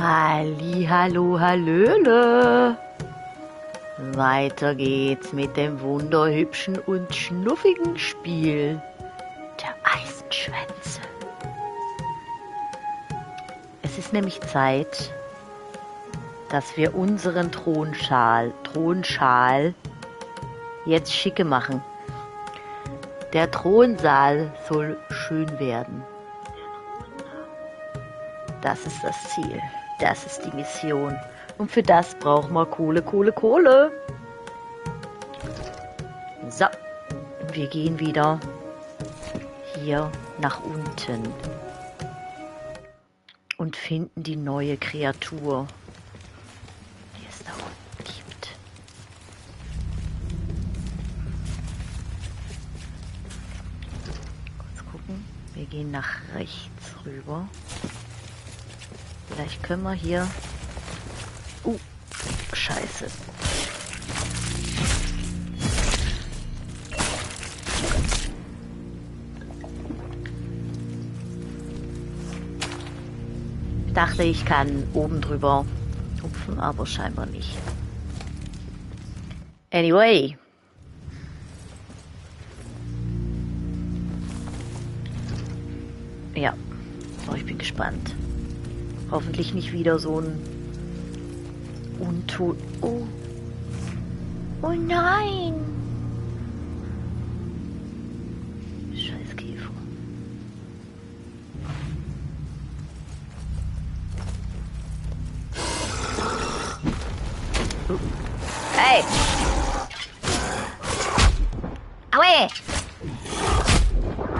Hallihallo, hallöle. Weiter geht's mit dem wunderhübschen und schnuffigen Spiel der Eisenschwänze. Es ist nämlich Zeit, dass wir unseren Thronschal jetzt schicke machen. Der Thronsaal soll schön werden. Das ist das Ziel. Das ist die Mission. Und für das brauchen wir Kohle. So, wir gehen wieder hier nach unten und finden die neue Kreatur, die es da unten gibt. Kurz gucken. Wir gehen nach rechts rüber. Vielleicht können wir hier... Scheiße. Ich dachte, ich kann oben drüber hupfen, aber scheinbar nicht. Anyway. Ja. Oh, ich bin gespannt. Hoffentlich nicht wieder so ein Untot. Oh. Oh nein. Scheiß Käfer. Hey. Aue.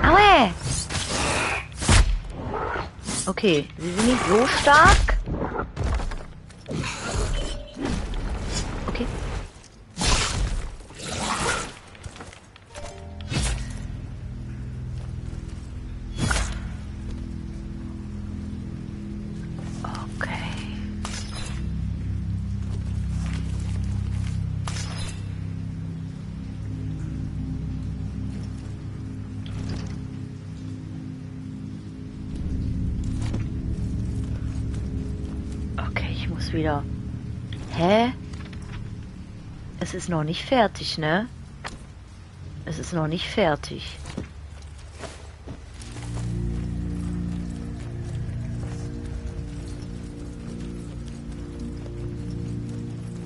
Aue. Okay, sie sind nicht so stark. Okay. Okay. Ich muss wieder... Hä? Es ist noch nicht fertig, ne? Es ist noch nicht fertig.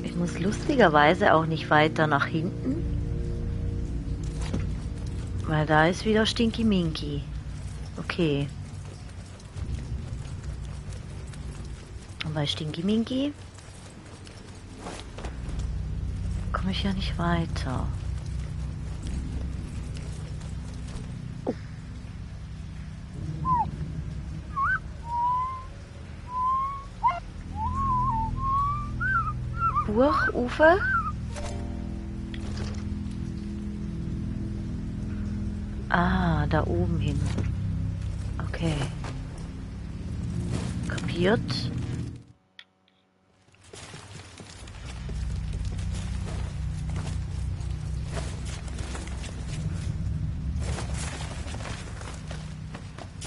Ich muss lustigerweise auch nicht weiter nach hinten. Weil da ist wieder Stinky Minky. Okay. Und bei Stinky Minky komme ich ja nicht weiter. Oh. Burgufer? Ah, da oben hin. Okay. Kapiert.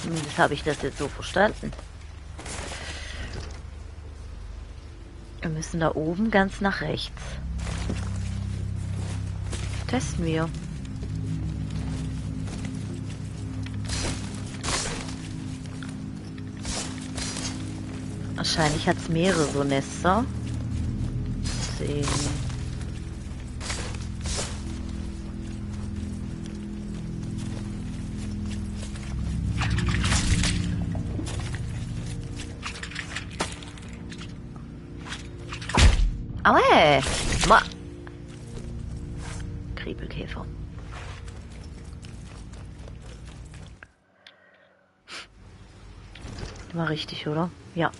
Zumindest habe ich das jetzt so verstanden. Wir müssen da oben ganz nach rechts. Testen wir. Wahrscheinlich hat es mehrere so Nester. Sehen. Aue! Kriebelkäfer. War richtig, oder? Ja.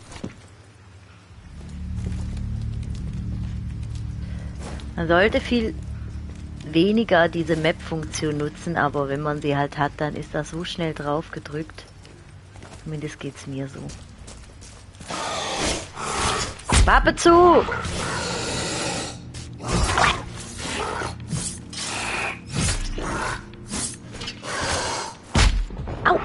Man sollte viel weniger diese Map-Funktion nutzen, aber wenn man sie halt hat, dann ist das so schnell drauf gedrückt. Zumindest geht's mir so. Pappe zu! Au!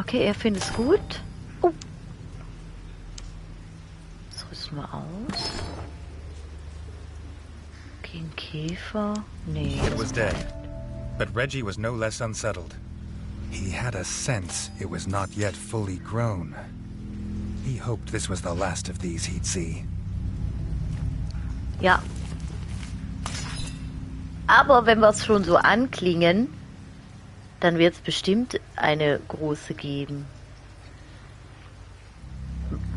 Okay, er findet es gut. Oh. Das rüsten wir aus. Gegen Käfer? Nee. It was dead, but Reggie was no less unsettled. He had a sense it was not yet fully grown. He hoped this was the last of these he'd see. Ja. Aber wenn wir es schon so anklingen, dann wird es bestimmt eine große geben.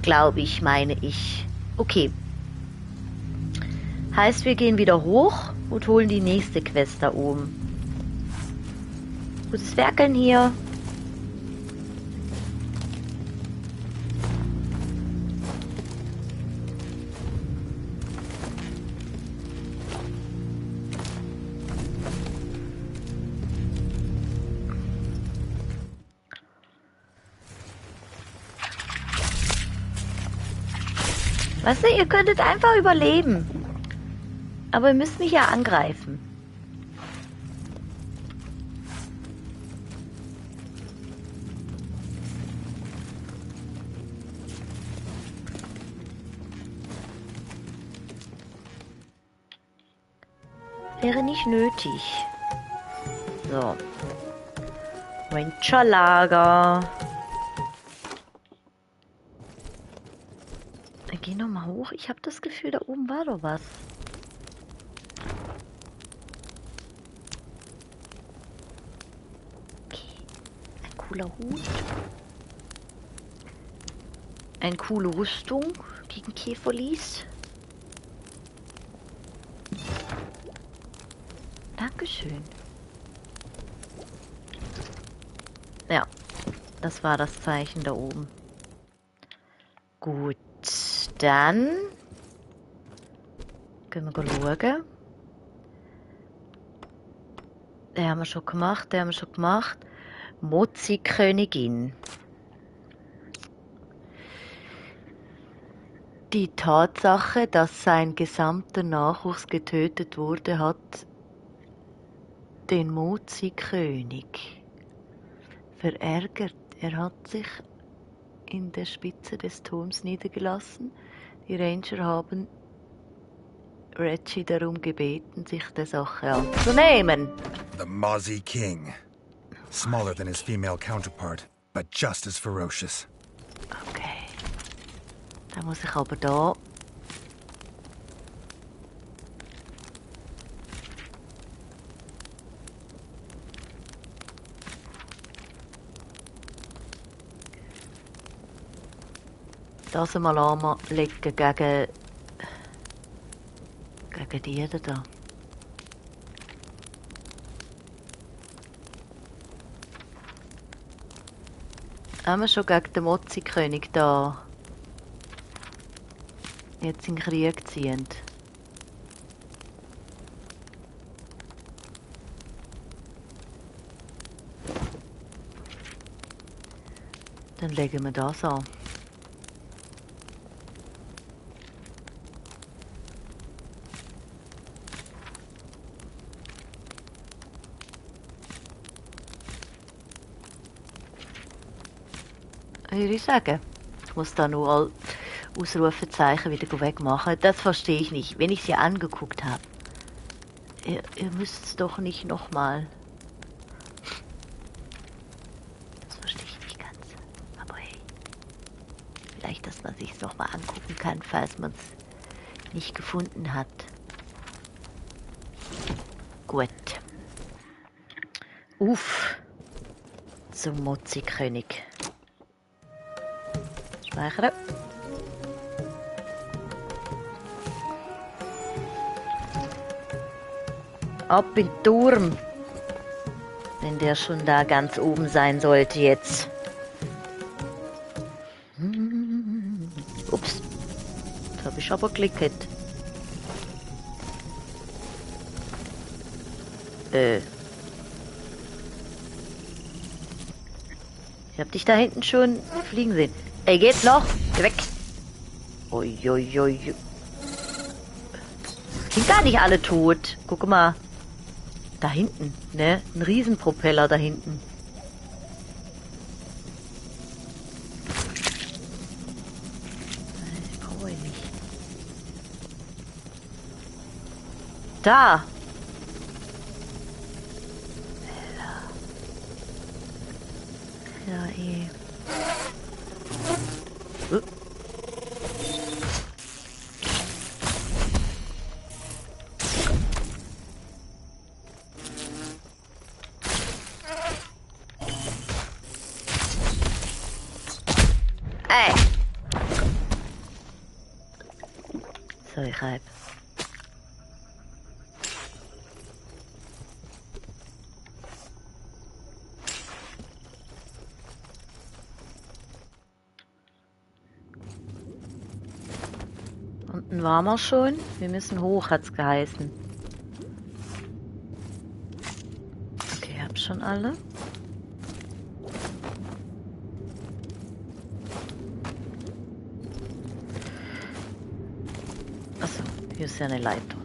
Glaube ich, meine ich. Okay. Heißt, wir gehen wieder hoch und holen die nächste Quest da oben. Gutes Werkeln hier. Weißt du, ihr könntet einfach überleben. Aber ihr müsst mich ja angreifen. Wäre nicht nötig. So. Ranger-Lager. Geh noch mal hoch. Ich habe das Gefühl, da oben war doch was. Okay. Ein cooler Hut. Eine coole Rüstung gegen Käferlis. Dankeschön. Ja, das war das Zeichen da oben. Gut. Dann können wir schauen. Den haben wir schon gemacht, Mozi-Königin. Die Tatsache, dass sein gesamter Nachwuchs getötet wurde, hat den Mozi-König verärgert. Er hat sich in der Spitze des Turms niedergelassen. Die Ranger haben Reggie darum gebeten, sich der Sache anzunehmen. The Mozzie King. Smaller than his female counterpart, but just as ferocious. Okay. Da muss ich aber da... das mal anlegen gegen die da. Haben wir schon gegen den Mozi-König da jetzt in den Krieg ziehend. Dann legen wir das an. Würde ich sagen. Ich muss da nur all Ausrufezeichen wieder wegmachen. Das verstehe ich nicht. Wenn ich sie angeguckt habe. Ihr müsst es doch nicht nochmal. Das verstehe ich nicht ganz. Aber hey. Vielleicht, dass man sich es nochmal angucken kann, falls man es nicht gefunden hat. Gut. Uff. Zum Mozi-König. Speichern. Ab in den Turm. Wenn der schon da ganz oben sein sollte jetzt. Ups. Jetzt habe ich aber geklickt. Ich hab dich da hinten schon fliegen sehen. Ey, geht noch! Geh weg! Uiuiui. Sind gar nicht alle tot. Guck mal. Da hinten, ne? Ein Riesenpropeller da hinten. Da. Ja, eh. Ey. So, ich reib. Unten waren wir schon. Wir müssen hoch, hat's geheißen. Okay, hab schon alle. Achso, hier ist ja eine Leiter.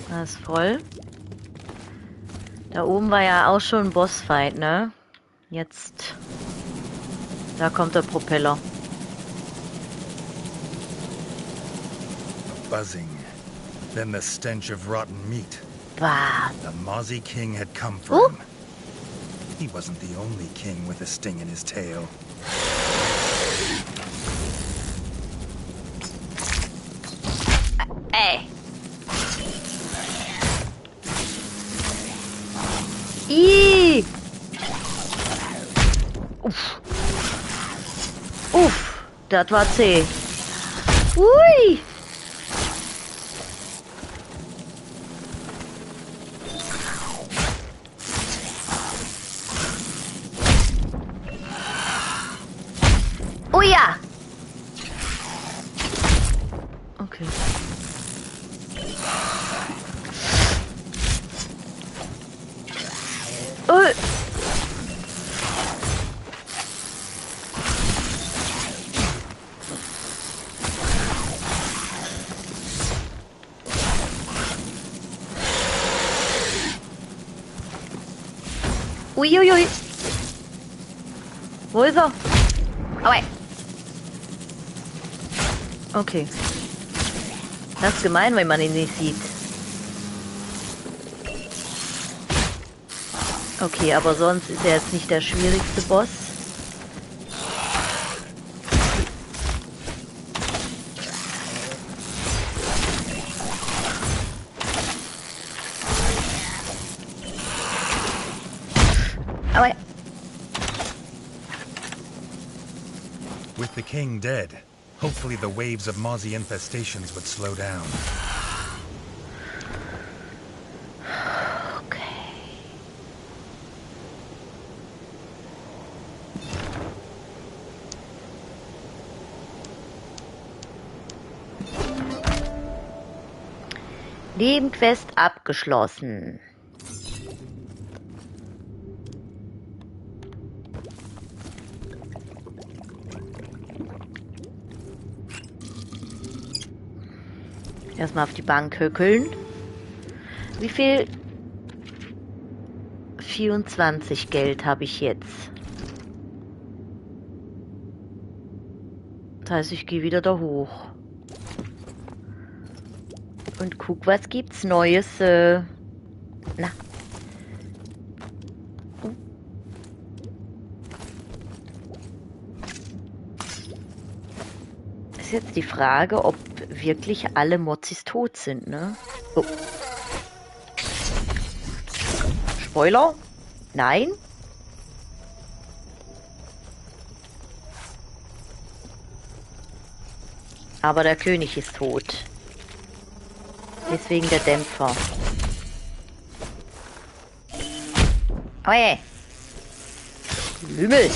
Das ist voll. Da oben war ja auch schon ein Bossfight, ne? Jetzt. Da kommt der Propeller. A buzzing. Then the stench of rotten meat. Bah. The Mozzie King had come for him. He wasn't the only king with a sting in his tail. Ey. Ih. Uff. Uff. Das war zäh. Ui. Oh ja. Okay. Uiuiui. Wo ist er? Aua. Okay. Das ist gemein, wenn man ihn nicht sieht. Okay, aber sonst ist er jetzt nicht der schwierigste Boss. Aber With the king dead, hopefully the waves of Mozzie infestations would slow down. okay. Nebenquest abgeschlossen. Erstmal auf die Bank hückeln. Wie viel? 24 Geld habe ich jetzt. Das heißt, ich gehe wieder da hoch. Und guck, was gibt's Neues? Na. Ist jetzt die Frage, ob wirklich alle Mozzis tot sind, ne? Oh. Spoiler? Nein? Aber der König ist tot. Deswegen der Dämpfer. Oh je. Lümmel.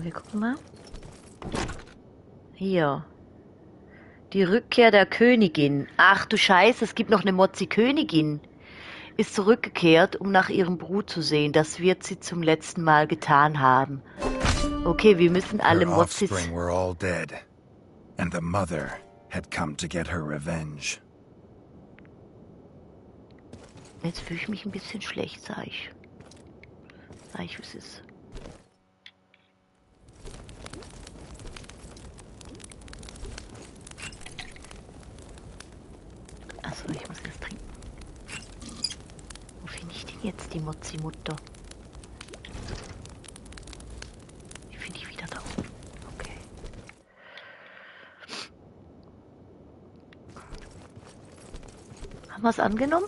Wir gucken mal. Hier. Die Rückkehr der Königin. Ach du Scheiße, es gibt noch eine Mozzi-Königin. Ist zurückgekehrt, um nach ihrem Brut zu sehen. Das wird sie zum letzten Mal getan haben. Okay, wir müssen alle Her Mozzis... offspring were all dead, and the mother had come to get her revenge. Jetzt fühle ich mich ein bisschen schlecht, sag ich. Sag ich, wie es ist. Achso, ich muss jetzt trinken. Wo finde ich denn jetzt die Mozzi-Mutter? Die finde ich wieder da oben. Okay. Haben wir es angenommen?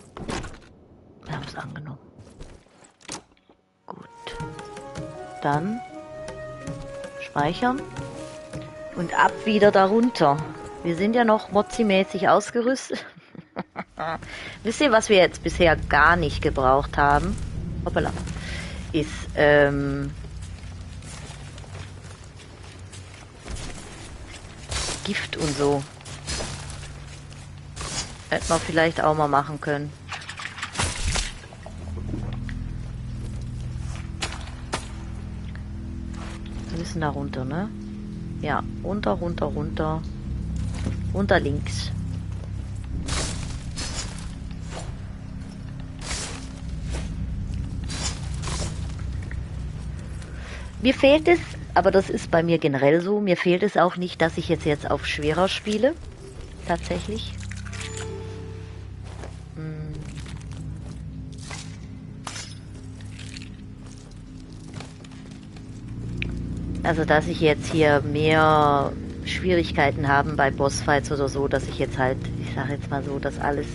Wir haben es angenommen. Gut. Dann speichern. Und ab wieder darunter. Wir sind ja noch Mozzi-mäßig ausgerüstet. Wisst ihr, was wir jetzt bisher gar nicht gebraucht haben? Hoppala. Ist, Gift und so. Hätten wir vielleicht auch mal machen können. Wir müssen da runter, ne? Ja, runter, runter, runter. Runter links. Mir fehlt es, aber das ist bei mir generell so, mir fehlt es auch nicht, dass ich jetzt auf schwerer spiele. Tatsächlich. Also, dass ich jetzt hier mehr Schwierigkeiten haben bei Bossfights oder so, dass ich jetzt halt, ich sage jetzt mal so, das alles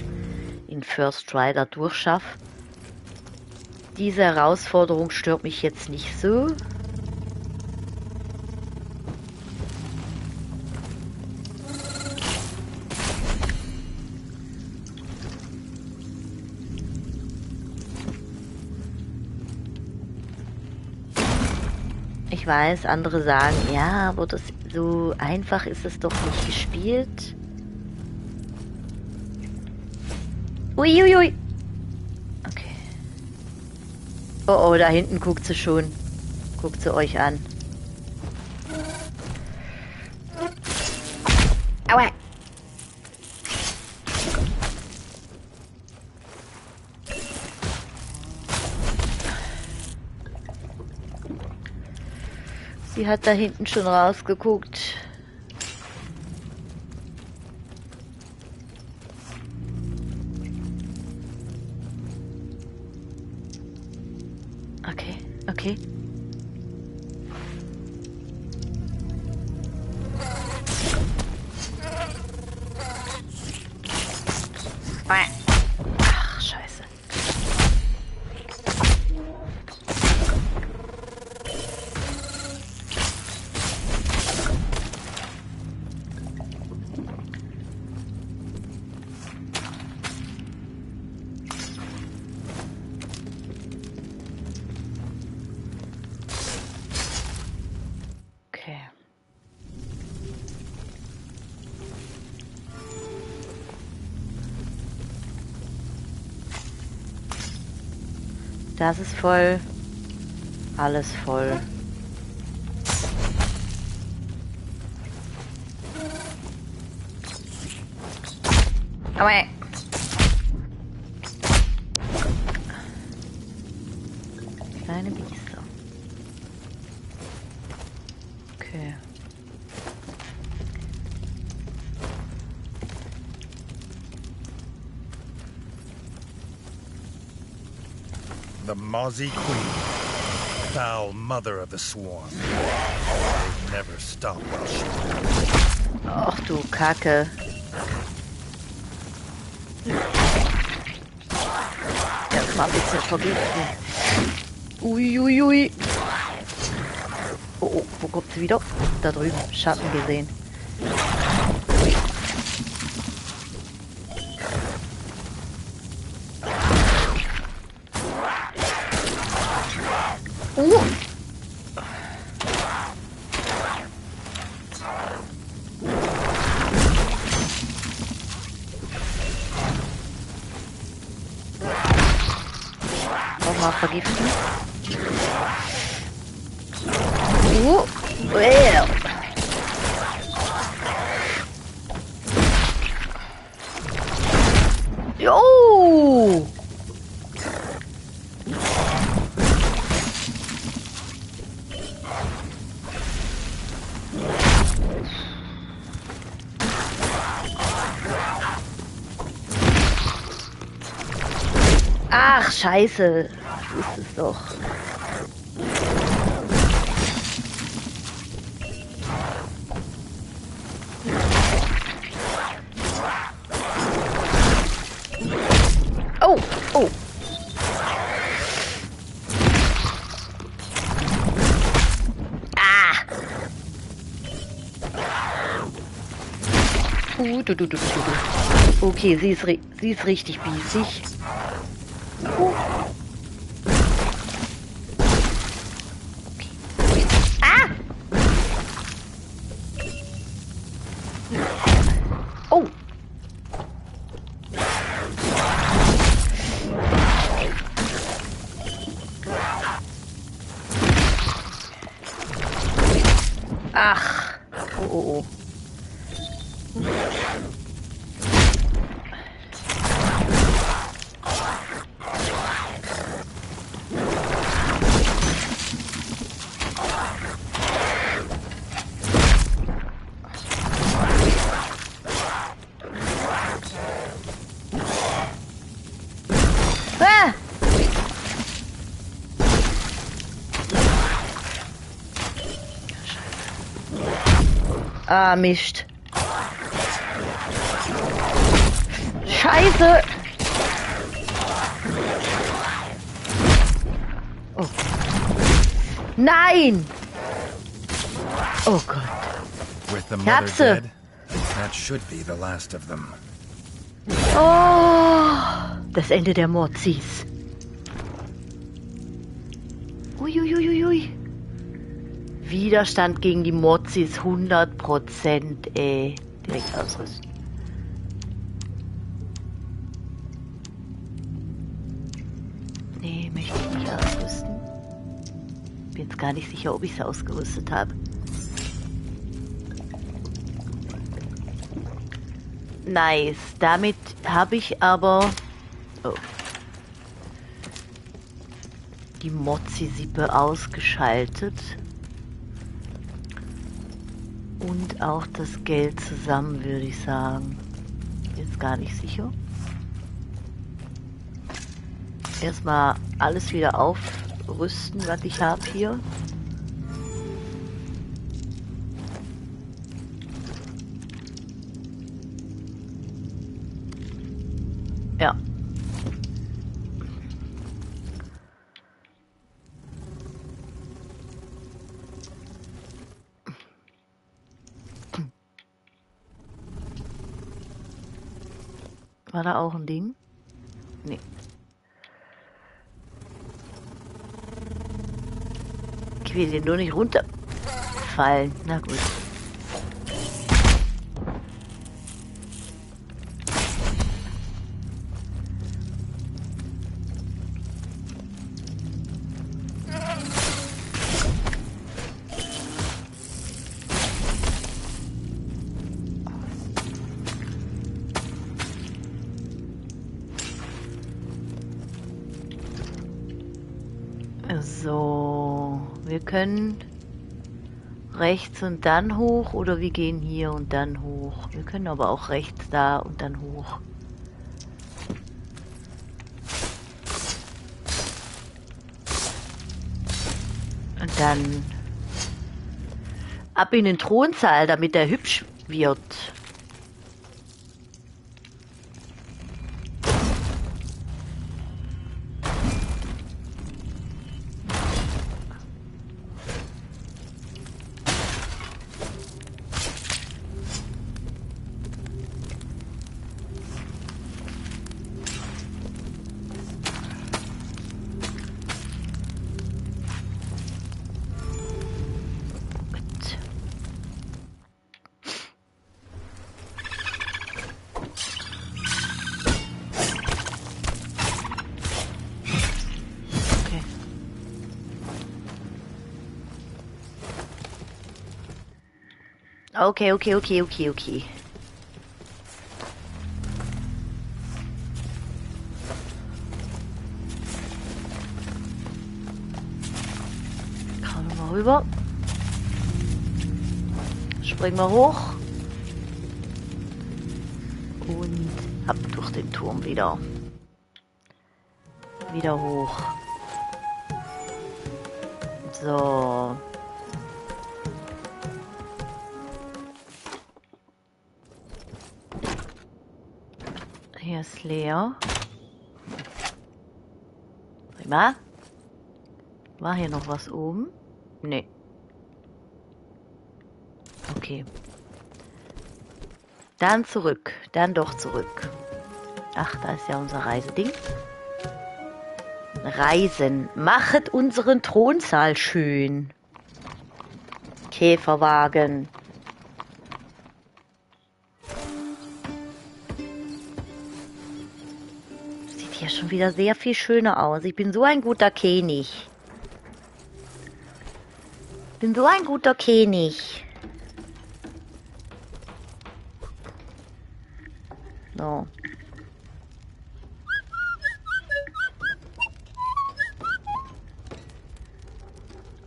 in First Try da durchschaffe. Diese Herausforderung stört mich jetzt nicht so. Ich weiß, andere sagen, ja, aber das so einfach ist es doch nicht gespielt. Uiuiui. Okay. Oh, oh, da hinten guckt sie schon. Guckt sie euch an. Aua. Sie hat da hinten schon rausgeguckt. Okay, okay. Ach, scheiße. Okay. Das ist voll. Alles voll. Aua. Kleine Biester. Okay. The Mozzie Queen, foul mother of the swarm. They never stop while she... Ach du Kacke. Erstmal ein bisschen vergiften. Uiuiui. Oh, oh, wo kommt sie wieder? Da drüben, Schatten gesehen. mal vergiften. Jo! Ach, scheiße. Ich wusste es doch. Oh, oh. Ah. Okay, sie ist richtig biesig. Ah! Oh! Ach! Oh, oh, oh. Ah! Ah, Mist. Scheiße! Oh. Nein! Oh Gott. With the mother dead, that should be the last of them. Oh, das Ende der Mozis. Uiuiuiui. Widerstand gegen die Mozis 100%, ey. Direkt ausrüsten. Nee, möchte ich nicht ausrüsten. Bin jetzt gar nicht sicher, ob ich es ausgerüstet habe. Nice. Damit habe ich aber die Mozi-Sippe ausgeschaltet. Und auch das Geld zusammen, würde ich sagen. Jetzt gar nicht sicher. Erstmal alles wieder aufrüsten, was ich habe hier. Ja. War da auch ein Ding? Nee. Ich will den nur nicht runterfallen. Na gut. So, wir können rechts und dann hoch oder wir gehen hier und dann hoch. Wir können aber auch rechts da und dann hoch. Und dann ab in den Thronsaal, damit er hübsch wird. Okay, okay, okay, okay, okay. Kommen wir rüber. Springen wir hoch. Und ab durch den Turm wieder. Wieder hoch. So. Hier ist leer. Prima. War hier noch was oben? Nee. Okay. Dann zurück. Dann doch zurück. Ach, da ist ja unser Reiseding. Reisen. Machet unseren Thronsaal schön. Käferwagen. Sieht hier schon wieder sehr viel schöner aus. Ich bin so ein guter König. Bin so ein guter König. So.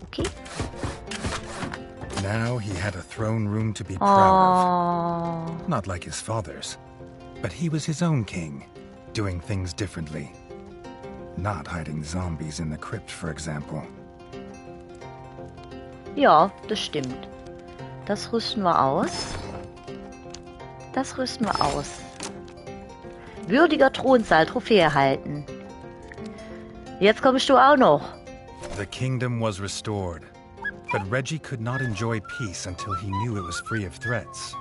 Okay. Now he had a throne room to be proud Oh. of. Not like his father's. But he was his own king, doing things differently. Not hiding zombies in the crypt, for example. Ja, das stimmt. Das rüsten wir aus. Das rüsten wir aus. Würdiger Thronsaal, Trophäe erhalten. Jetzt kommst du auch noch. The kingdom was restored, but Reggie could not enjoy peace until he knew it was free of threats.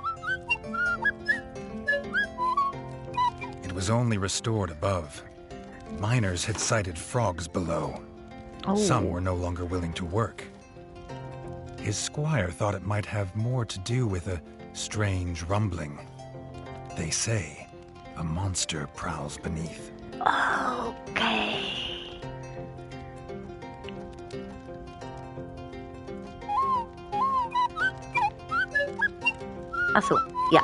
It was only restored above. Miners had sighted frogs below. Oh. Some were no longer willing to work. His squire thought it might have more to do with a strange rumbling. They say a monster prowls beneath. Okay. Ach so, ja.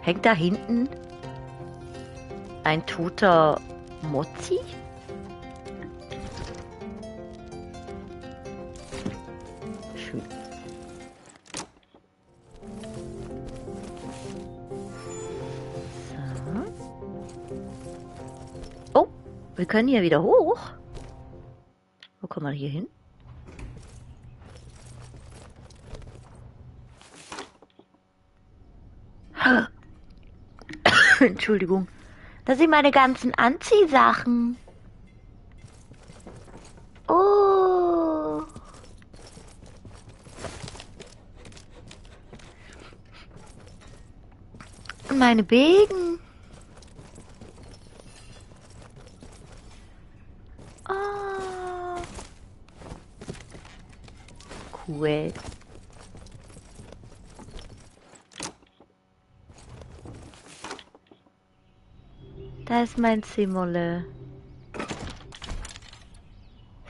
Hängt da hinten ein toter Mozzi? Schön. So. Oh, wir können hier wieder hoch. Wo kommen wir hier hin? Entschuldigung. Das sind meine ganzen Anziehsachen. Oh. Und meine Besen. Oh. Cool. Da ist mein Zimmerle.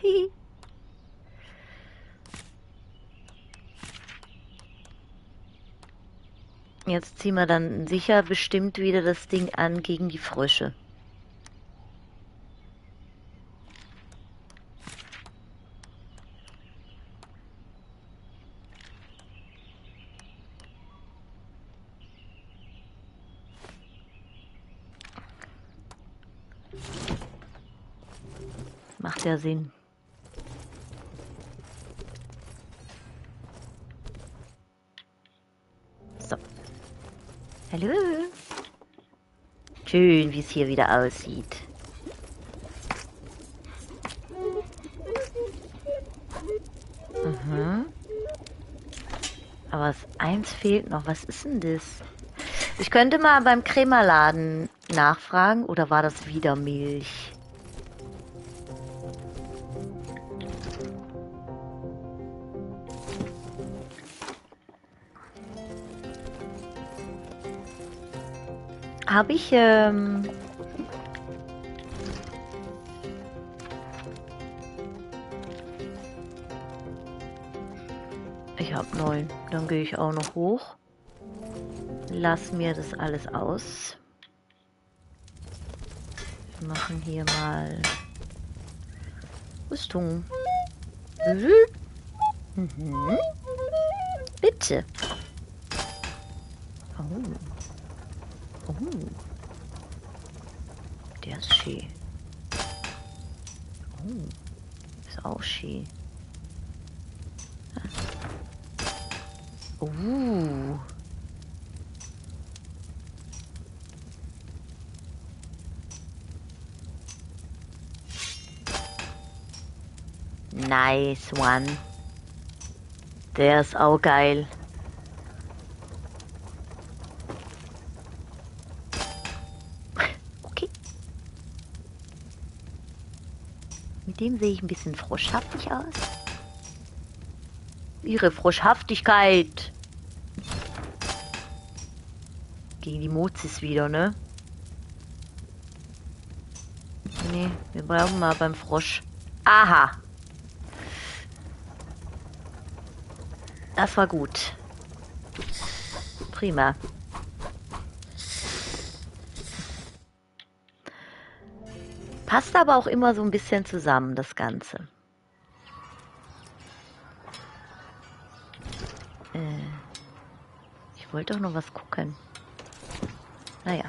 Hihi. Jetzt ziehen wir dann sicher bestimmt wieder das Ding an gegen die Frösche. Macht ja Sinn. So. Hallo. Schön, wie es hier wieder aussieht. Mhm. Aber eins fehlt noch. Was ist denn das? Ich könnte mal beim Krämerladen nachfragen. Oder war das wieder Milch? Habe ich, Ich habe 9. Dann gehe ich auch noch hoch. Lass mir das alles aus. Wir machen hier mal Rüstung. Mhm. Bitte. Oh. Oh. Der ist schön. Oh. Ist auch schön. Oh. Nice one. Der ist auch geil. Okay. Mit dem sehe ich ein bisschen froschhaftig aus. Ihre Froschhaftigkeit. Gegen die Mozis wieder, ne? Nee, wir brauchen mal beim Frosch. Aha. Das war gut. Prima. Passt aber auch immer so ein bisschen zusammen, das Ganze. Ich wollte doch noch was gucken. Naja.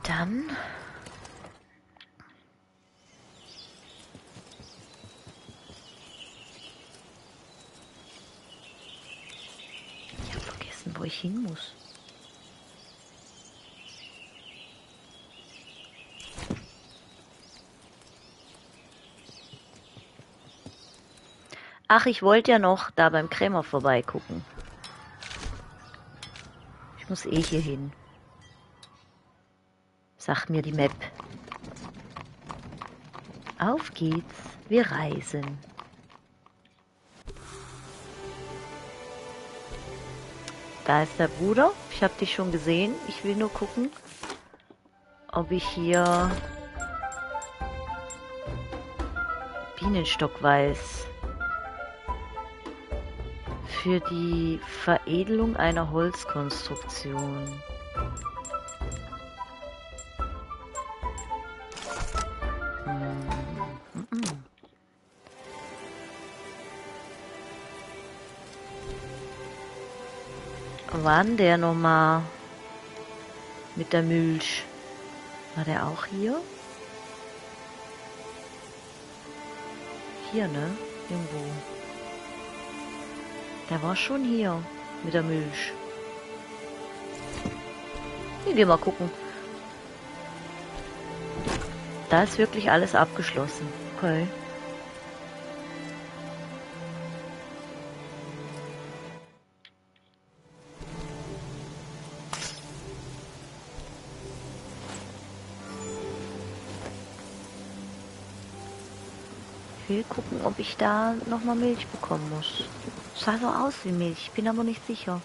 Dann... Ich habe vergessen, wo ich hin muss. Ach, ich wollte ja noch da beim Krämer vorbeigucken. Ich muss eh hier hin. Sagt mir die Map. Auf geht's, wir reisen. Da ist der Bruder. Ich habe dich schon gesehen. Ich will nur gucken, ob ich hier Bienenstock weiß. Für die Veredelung einer Holzkonstruktion. Wann der nochmal mit der Milch? War der auch hier? Hier, ne? Irgendwo. Der war schon hier mit der Milch. Hier, gehen wir mal gucken. Da ist wirklich alles abgeschlossen. Okay. Ich will gucken, ob ich da nochmal Milch bekommen muss. Sah so aus wie Milch, ich bin aber nicht sicher.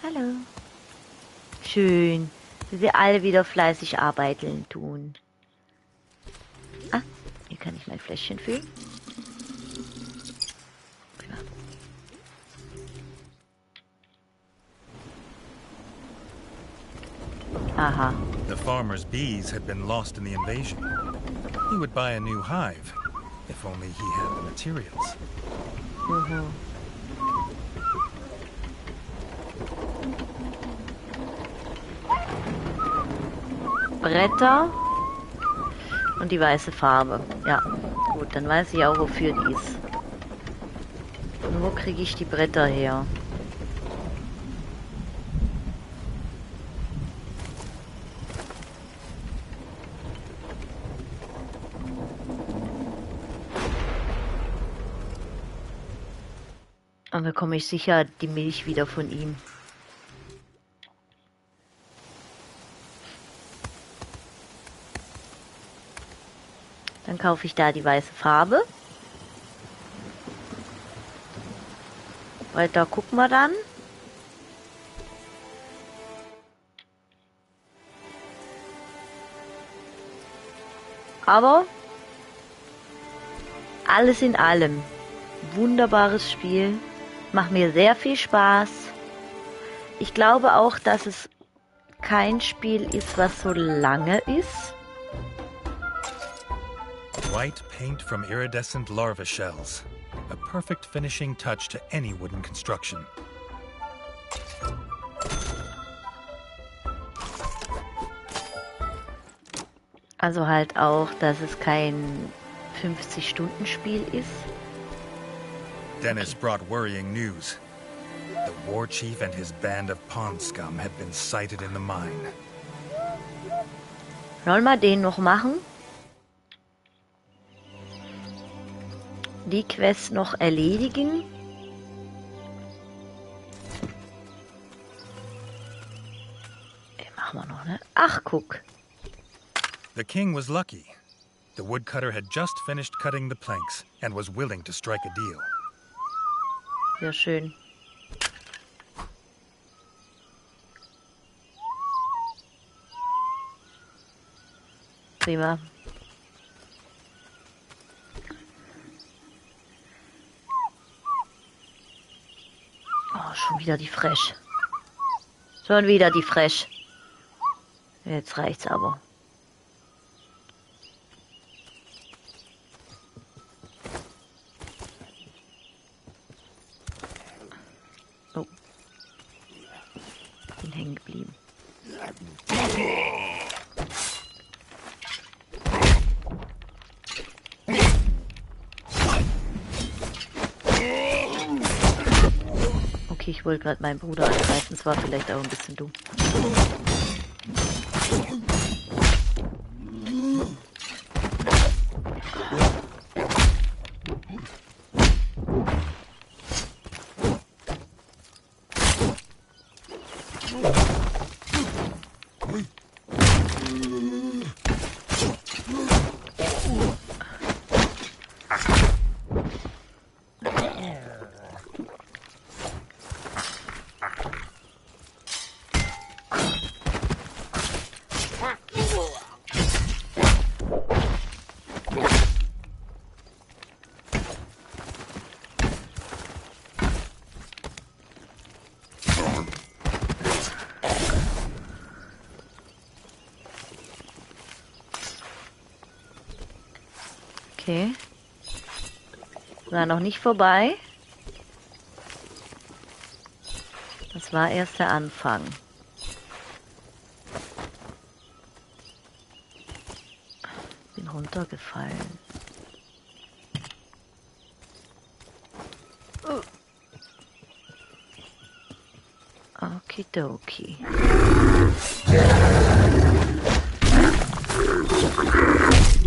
Hallo. Schön, wie sie alle wieder fleißig arbeiten tun. Ah, hier kann ich mein Fläschchen füllen. Prima. Aha. The farmer's bees had been lost in the invasion. He would buy a new hive, if only he had the materials. Mhm. Bretter und die weiße Farbe. Ja, gut, dann weiß ich auch, wofür die ist. Und wo kriege ich die Bretter her? Und bekomme ich sicher die Milch wieder von ihm. Dann kaufe ich da die weiße Farbe. Weiter gucken wir dann. Aber alles in allem, wunderbares Spiel. Macht mir sehr viel Spaß. Ich glaube auch, dass es kein Spiel ist, was so lange ist. White paint from iridescent larva shells. A perfect finishing touch to any wooden construction. Also halt auch, dass es kein 50-Stunden-Spiel ist. Dennis brought worrying news. The war chief and his band of pond scum had been sighted in the mine. Sollen wir den noch machen? Die Quest noch erledigen? Den machen wir noch, ne? Ach, guck. The king was lucky. The woodcutter had just finished cutting the planks and was willing to strike a deal. Sehr schön. Prima. Oh, schon wieder die Fresh. Schon wieder die Fresh. Jetzt reicht's aber. Oh. Bin hängen geblieben. Okay, ich wollte gerade meinen Bruder angreifen. Es war vielleicht auch ein bisschen dumm. Okay. War noch nicht vorbei. Das war erst der Anfang. Bin runtergefallen. Okidoki.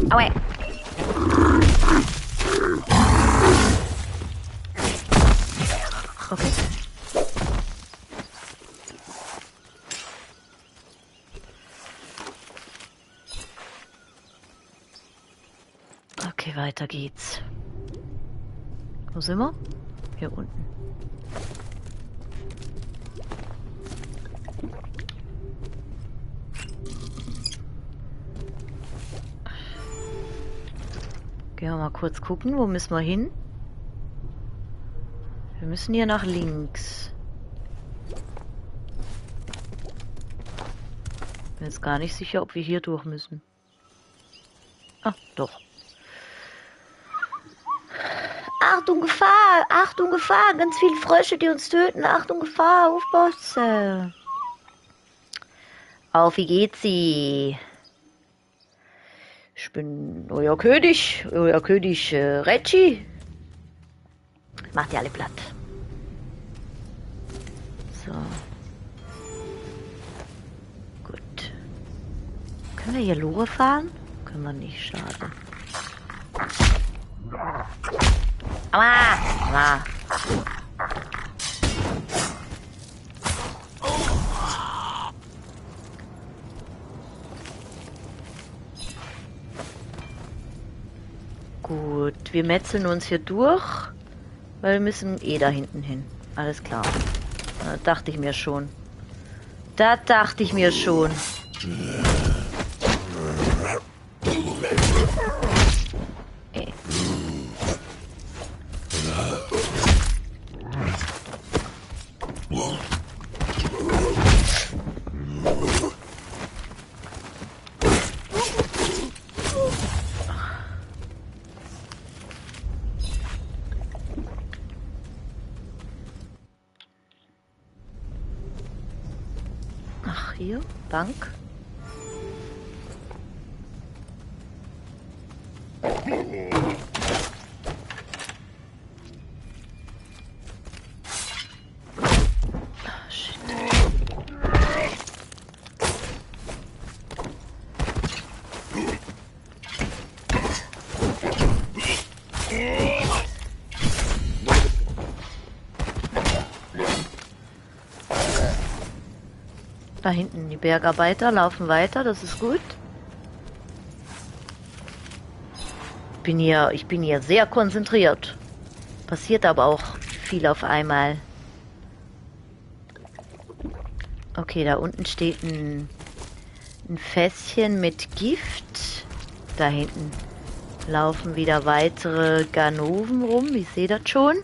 Aua. Okay. Okay, weiter geht's. Wo sind wir? Hier unten. Gehen wir mal kurz gucken, wo müssen wir hin? Wir müssen hier nach links. Bin jetzt gar nicht sicher, ob wir hier durch müssen. Ah, doch. Achtung, Gefahr! Achtung, Gefahr! Ganz viele Frösche, die uns töten. Achtung, Gefahr! Aufpassen! Auf, wie geht's sie? Ich bin euer König Reggie. Macht ihr alle platt. So. Gut. Können wir hier Lore fahren? Können wir nicht, schade. Aua! Aua! Gut, wir metzeln uns hier durch, weil wir müssen eh da hinten hin. Alles klar. Das dachte ich mir schon. Das dachte ich mir schon. hier? Bank? Da hinten die Bergarbeiter laufen weiter, das ist gut. Ich bin hier sehr konzentriert. Passiert aber auch viel auf einmal. Okay, da unten steht ein Fässchen mit Gift. Da hinten laufen wieder weitere Ganoven rum. Ich sehe das schon.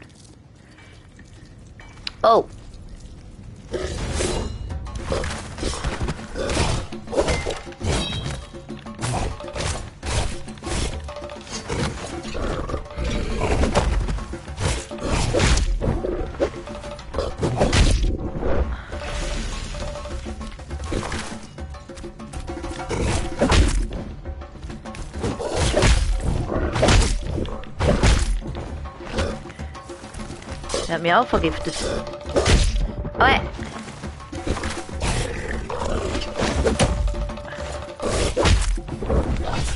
Oh. Der hat mir auch vergiftet. Oh.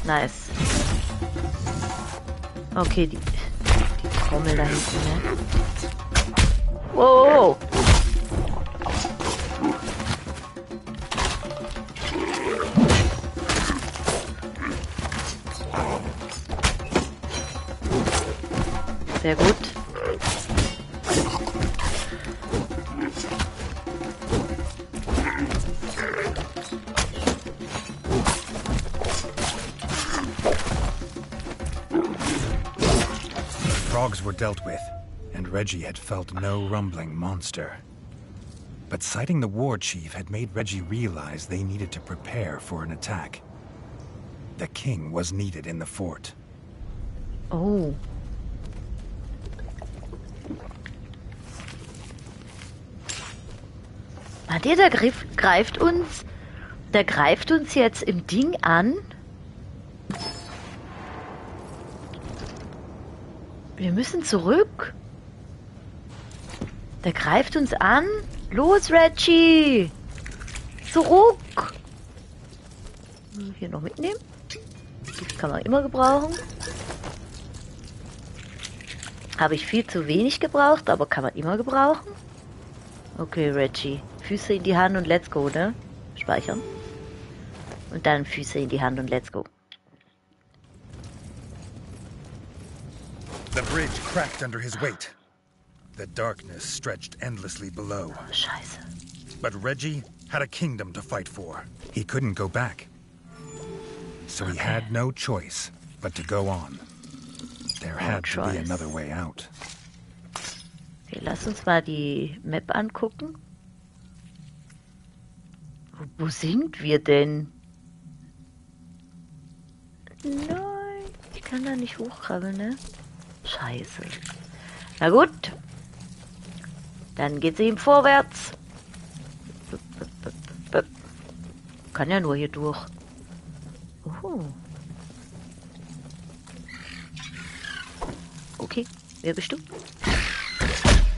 Nice. Okay, die Trommel da hinten, ne? Wow. Sehr gut. Frogs were dealt with, and Reggie had felt no rumbling monster. But sighting the war chief had made Reggie realize they needed to prepare for an attack. The king was needed in the fort. Oh. Der greift uns. Der greift uns jetzt im Ding an. Wir müssen zurück. Der greift uns an. Los, Reggie! Zurück! Hier noch mitnehmen. Das kann man immer gebrauchen. Habe ich viel zu wenig gebraucht, aber kann man immer gebrauchen. Okay, Reggie. Füße in die Hand und let's go, ne? Speichern. Und dann Füße in die Hand und let's go. The bridge cracked under his weight. The darkness stretched endlessly below. Scheiße. But Reggie had a kingdom to fight for. He couldn't go back. So he had no choice but to go on. There had to be another way out. Okay, lass uns mal die Map angucken. Wo sind wir denn? Nein, ich kann da nicht hochkrabbeln, ne? Scheiße. Na gut. Dann geht's eben vorwärts. Kann ja nur hier durch. Okay, wer bist du?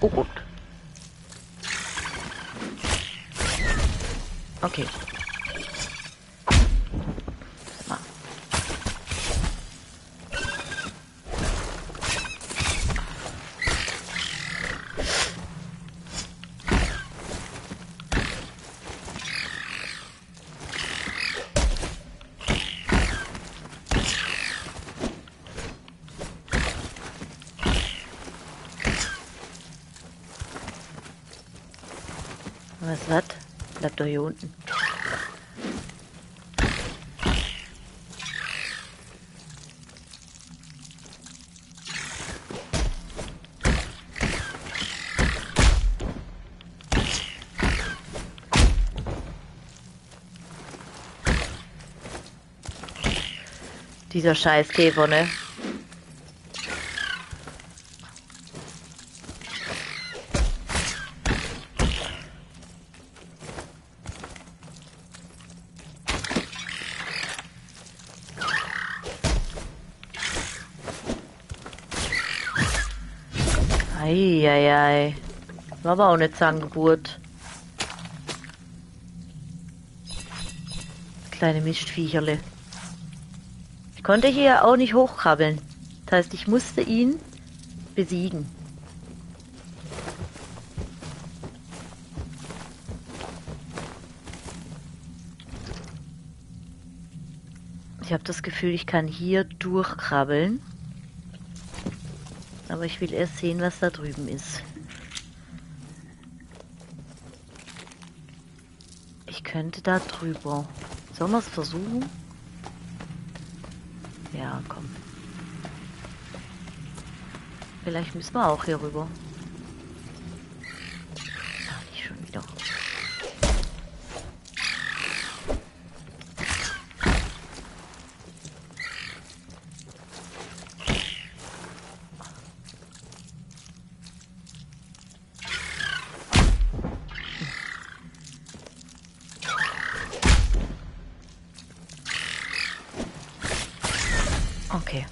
Oh gut. Okay. Ah. Was? Bleibt doch hier unten. Dieser Scheißkäfer, ne? Eieiei. War aber auch eine Zangengeburt. Kleine Mistviecherle. Ich konnte hier auch nicht hochkrabbeln. Das heißt, ich musste ihn besiegen. Ich habe das Gefühl, ich kann hier durchkrabbeln. Aber ich will erst sehen, was da drüben ist. Ich könnte da drüber. Sollen wir es versuchen? Ja, komm. Vielleicht müssen wir auch hier rüber. Ach, nicht schon wieder. Okay.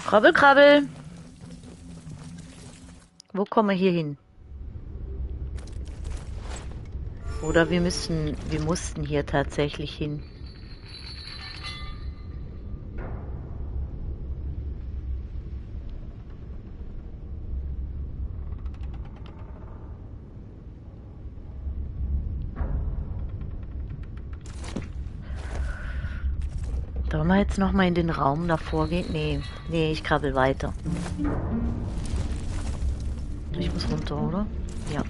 Krabbel, krabbel. Wo kommen wir hier hin? Oder wir mussten hier tatsächlich hin. Sollen wir jetzt noch mal in den Raum davor gehen? Nee, ich krabbel weiter. Ich muss runter, oder? Ja.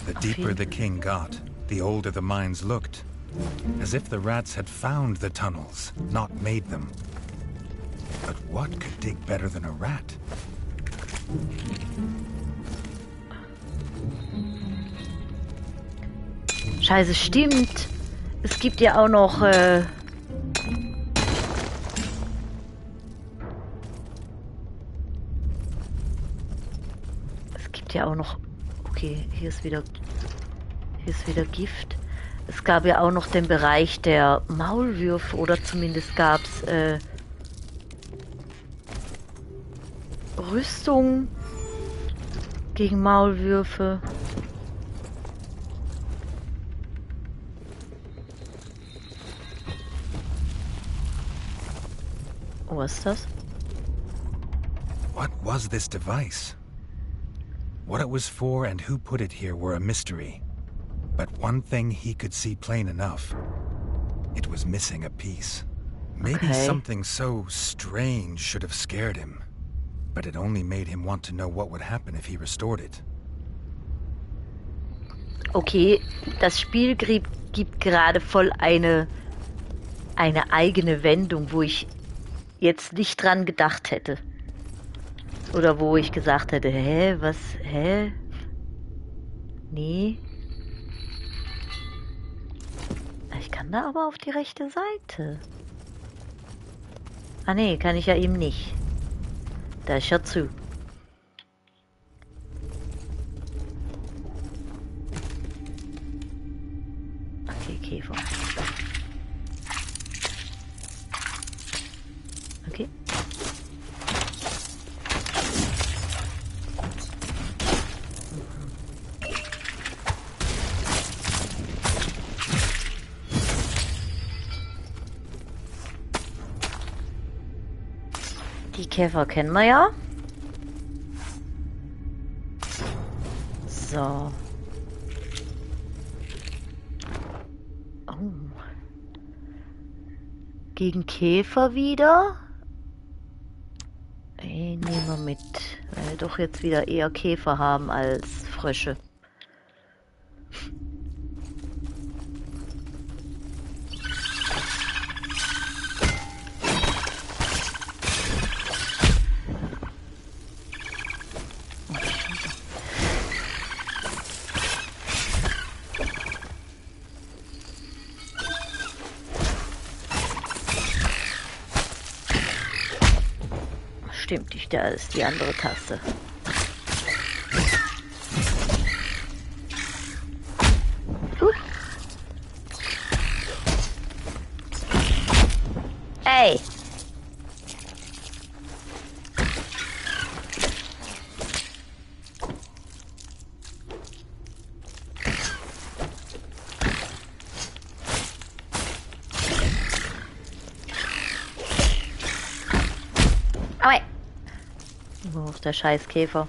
The deeper the king got, the older the mines looked. As if the rats had found the tunnels, not made them. But what could dig better than a rat? Scheiße, stimmt. Es gibt ja auch noch, okay, hier ist wieder Gift. Es gab ja auch noch den Bereich der Maulwürfe, oder zumindest gab es, Rüstung gegen Maulwürfe. Oh, was ist das? What was this device? What it was for and who put it here were a mystery. But one thing he could see plain enough. It was missing a piece. Maybe Okay. something so strange should have scared him. But it only made him want to know what would happen if he restored it. Okay, das Spiel gibt gerade voll eine eigene Wendung, wo ich jetzt nicht dran gedacht hätte. Oder wo ich gesagt hätte, hä? Nee. Ich kann da aber auf die rechte Seite. Ah nee, kann ich ja eben nicht. Da ist ja zu. Okay, Käfer. Okay. Die Käfer kennen wir ja. So. Oh. Gegen Käfer wieder. Nehmen wir mit. Weil wir doch jetzt wieder eher Käfer haben als Frösche. Stimmt, da ist die andere Taste. Ey! Aua! Oh, der Scheißkäfer.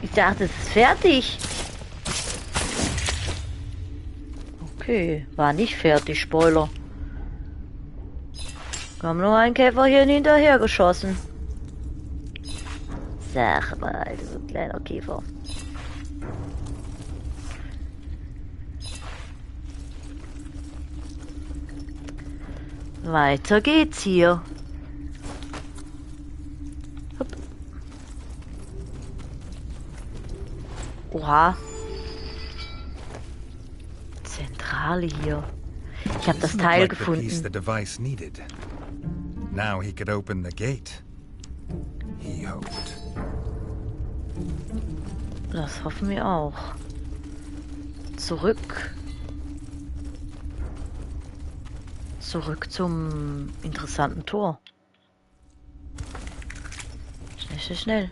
Ich dachte, es ist fertig. Okay, war nicht fertig, Spoiler. Kam nur ein Käferchen hinterher geschossen. Sag mal, du kleiner Käfer. Weiter geht's hier. Hopp. Oha. Zentrale hier. Ich habe das This Teil looked like the piece the gefunden. device needed. Now he could open the gate. He hoped. Das hoffen wir auch. Zurück. Zurück zum interessanten Tor. Schnell, schnell, schnell.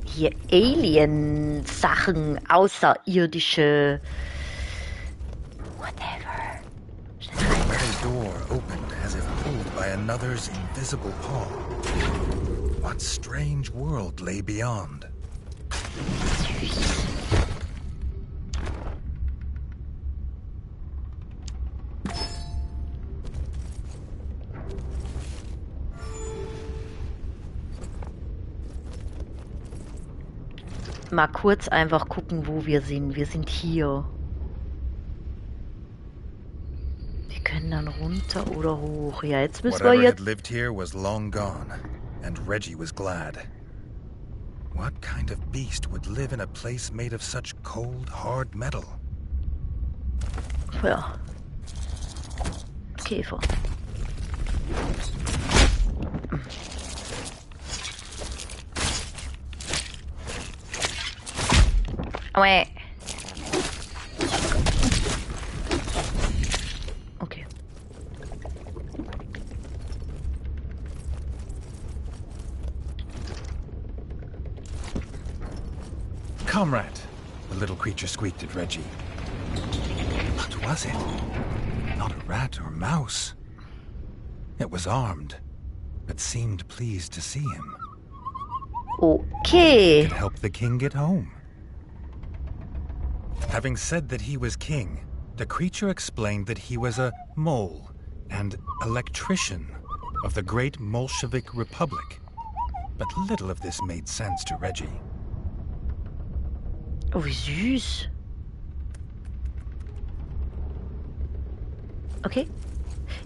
Hier Alien-Sachen, außerirdische... Whatever. Schnell rein. The door opened as if pulled by another's invisible paw. What strange world lay beyond? Süß. Mal kurz einfach gucken, wo wir sind. Wir sind hier. Wir können dann runter oder hoch. Ja, jetzt müssen wir Whatever had jetzt... lived here was long gone, and Reggie was glad. What kind of beast would live in a place made of such cold, hard metal? Ja. Käfer. Aua. Okay. Comrade, the little creature squeaked at Reggie. What was it? Not a rat or mouse. It was armed, but seemed pleased to see him. Okay. Could help the king get home. Having said that he was king, the creature explained that he was a mole and electrician of the great Bolshevik Republic. But little of this made sense to Reggie. Oh, wie süß. Okay.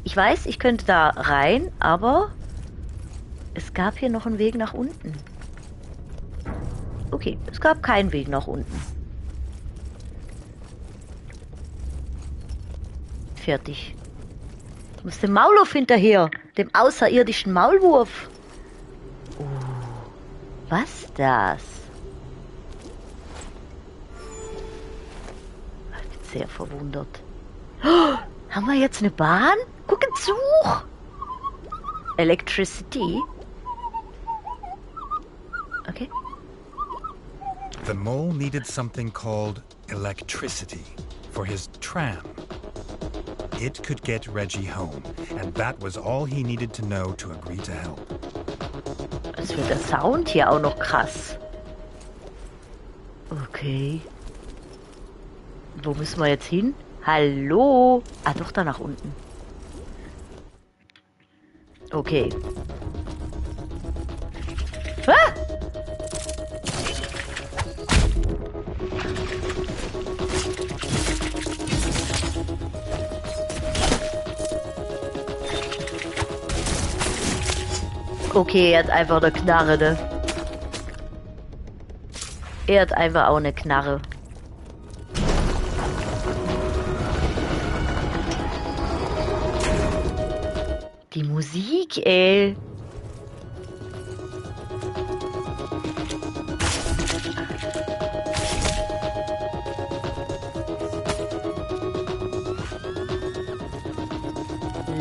Ich weiß, ich könnte da rein, aber es gab hier noch einen Weg nach unten. Okay, es gab keinen Weg nach unten. Fertig. Ich muss dem Maulwurf hinterher. Dem außerirdischen Maulwurf. Oh, was das? Ich bin sehr verwundert. Oh, haben wir jetzt eine Bahn? Gucken zu! Electricity. Okay. The mole needed something called electricity for his tram. It could get Reggie home, and that was all he needed to know to agree to help. Es wird der Sound hier auch noch krass. Okay. Wo müssen wir jetzt hin? Hallo? Ah, doch, da nach unten. Okay. Ah! Okay, er hat einfach eine Knarre, ne? Er hat einfach auch eine Knarre. Die Musik, ey.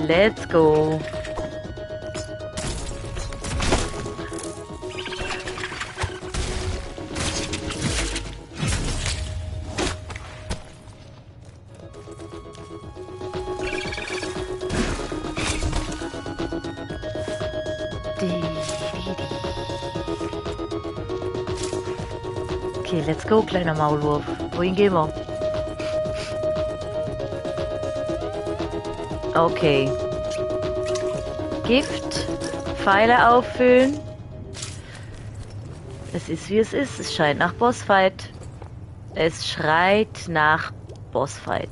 Let's go. Okay, let's go, kleiner Maulwurf. Wohin gehen wir? Okay. Gift. Pfeile auffüllen. Es ist wie es ist. Es scheint nach Bossfight. Es schreit nach Bossfight.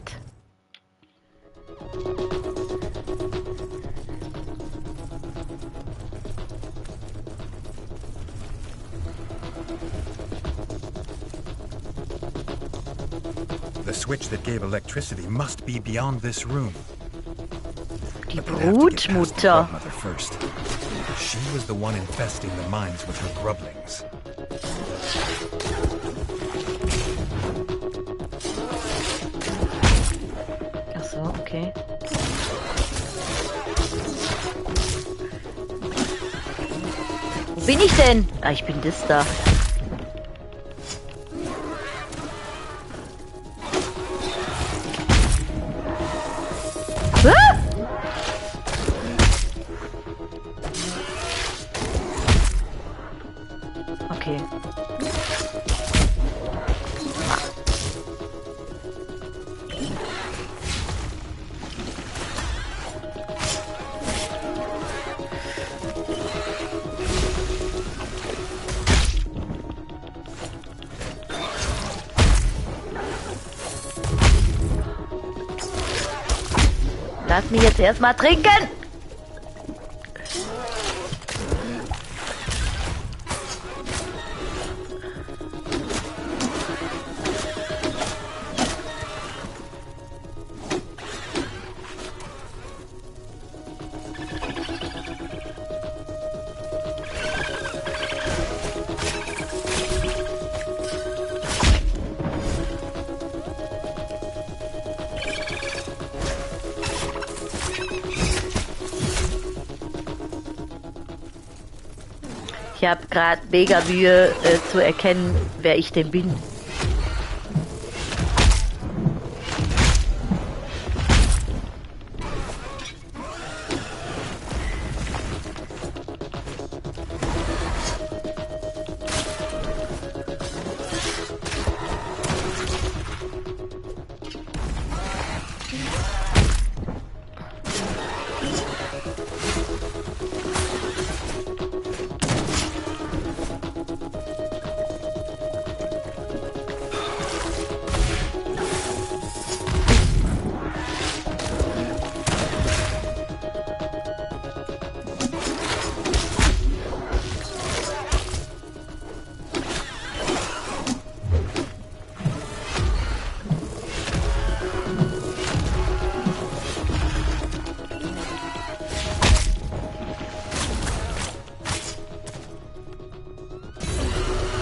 The switch that gave electricity must be beyond this room. Die But we'd have to get past the Brutmutter. Godmother first. She was the one infesting the mines with her grublings. Ach so, okay. Wo bin ich denn? Ah, ich bin das da. Ah! Okay. Lass mich jetzt erstmal trinken! Ich habe gerade mega Mühe zu erkennen, wer ich denn bin.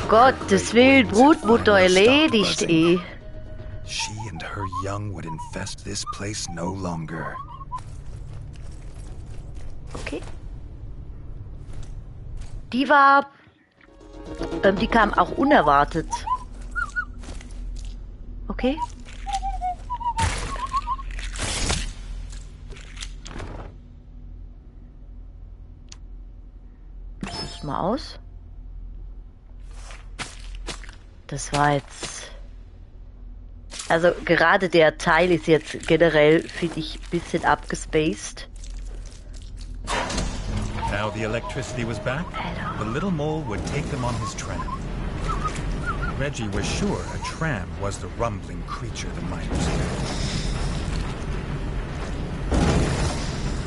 Gottes Willen, Brutmutter erledigt, eh. She and her young would infest this place no longer. Okay. Die war... die kam auch unerwartet. Okay. Das mal aus. Das war jetzt... Also gerade der Teil ist jetzt generell, finde ich, ein bisschen abgespaced. Now the electricity was back, the little mole would take them on his tram. Reggie was sure a tram was the rumbling creature the miners feared.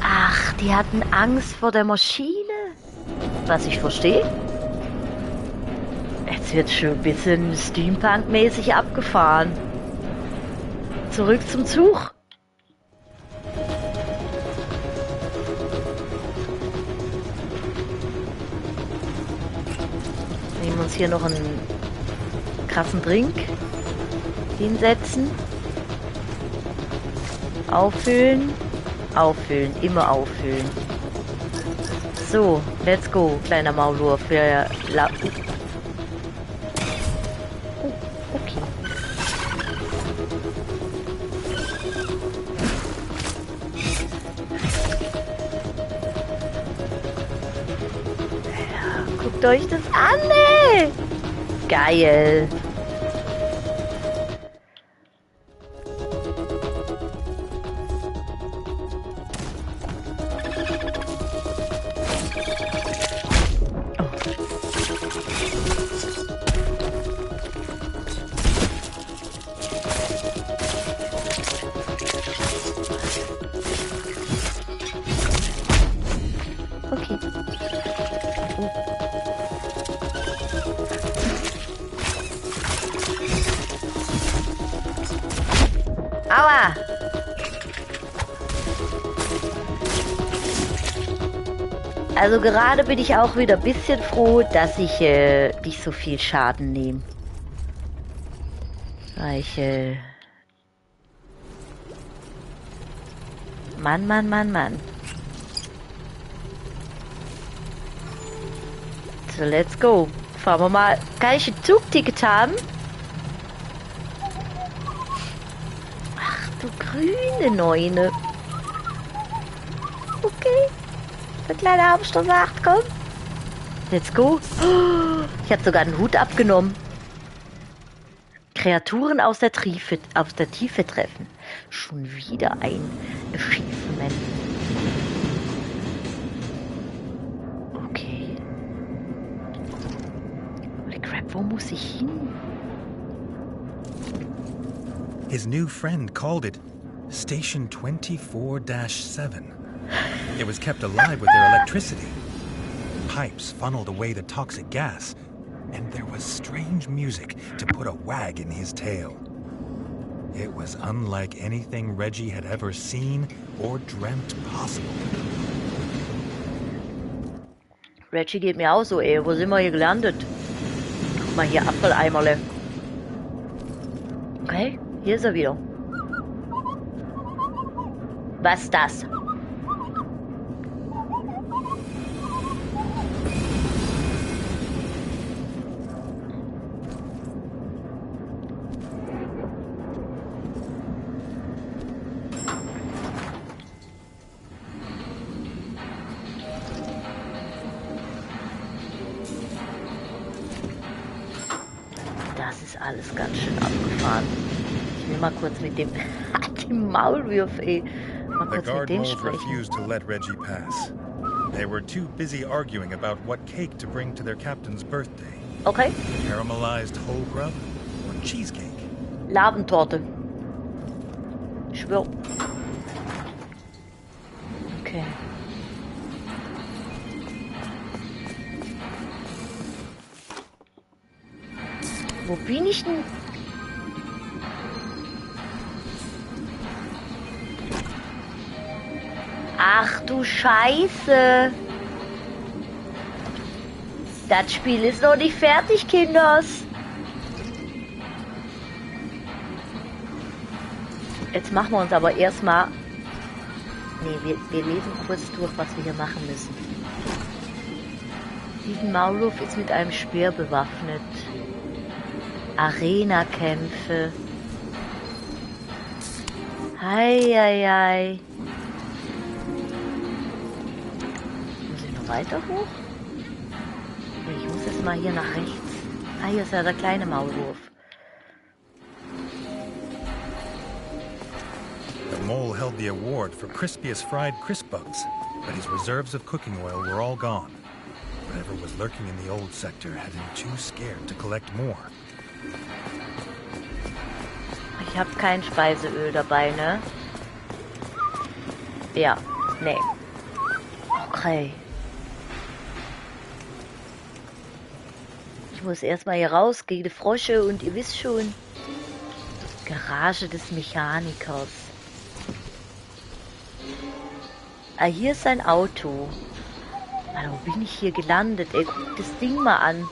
Ach, die hatten Angst vor der Maschine. Was ich verstehe. Jetzt wird schon ein bisschen Steampunk-mäßig abgefahren. Zurück zum Zug. Nehmen uns hier noch einen krassen Drink hinsetzen. Auffüllen. Auffüllen. Immer auffüllen. So, let's go, kleiner Maulwurf. Okay. Ja, guckt euch das an, ey! Geil! Okay. Oh. Aua! Also gerade bin ich auch wieder ein bisschen froh, dass ich nicht so viel Schaden nehme. Weil ich Mann. So, let's go. Fahren wir mal. Kann ich ein Zugticket haben? Ach du grüne Neune. Okay. Der kleine Hamster sagt, komm. Let's go. Ich habe sogar einen Hut abgenommen. Kreaturen aus der Tiefe treffen. Schon wieder ein Achievement. Okay. Holy crap, wo muss ich hin? His new friend called it Station 24-7. It was kept alive with their electricity. Pipes funneled away the toxic gas, and there was strange music to put a wag in his tail. It was unlike anything Reggie had ever seen or dreamt possible. Reggie geht mir auch so, ey. Wo sind wir hier gelandet? Guck mal hier, Apfeleimerle. Okay, hier ist er wieder. Was ist das? Das ist alles ganz schön abgefahren. Ich will mal kurz mit dem... die Maulwurf, ey. Mal The kurz mit guard dem moles sprechen. refused to let Reggie pass. They were too busy arguing about what cake to bring to their captain's birthday. Okay. Caramelized whole grub or cheesecake? Labentorte. Ich schwör. Okay. Wo bin ich denn? Ach du Scheiße. Das Spiel ist noch nicht fertig, Kinders. Jetzt machen wir uns aber erstmal... Nee, wir lesen kurz durch, was wir hier machen müssen. Diesen Maulwurf ist mit einem Speer bewaffnet. Arena-Kämpfe. Hei. Muss ich noch weiter hoch? Nee, ich muss jetzt mal hier nach rechts. Ah, hier ist ja der kleine Maulwurf. The mole held the award for crispiest fried crisp bugs, but his reserves of cooking oil were all gone. Whatever was lurking in the old sector had him too scared to collect more. Ich habe kein Speiseöl dabei, ne? Ja, nee. Okay. Ich muss erstmal hier raus gegen die Frosche und ihr wisst schon. Garage des Mechanikers. Ah, hier ist sein Auto. Alter, wo bin ich hier gelandet? Ey, guck das Ding mal an.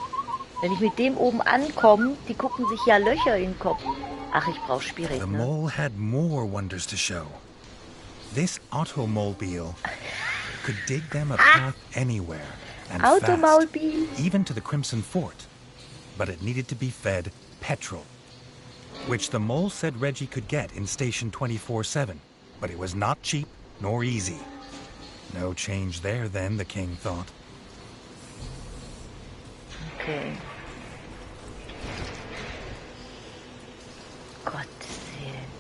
Wenn ich mit dem oben ankomme, die gucken sich ja Löcher in den Kopf. Ach, ich brauch Spirit, The ne? mole had more wonders to show. This automobile could dig them a path anywhere and fast, Automobil. even to the Crimson Fort. But it needed to be fed petrol, which the mole said Reggie could get in Station 24/7. But it was not cheap nor easy. No change there then, the king thought. Okay. Gottes Willen.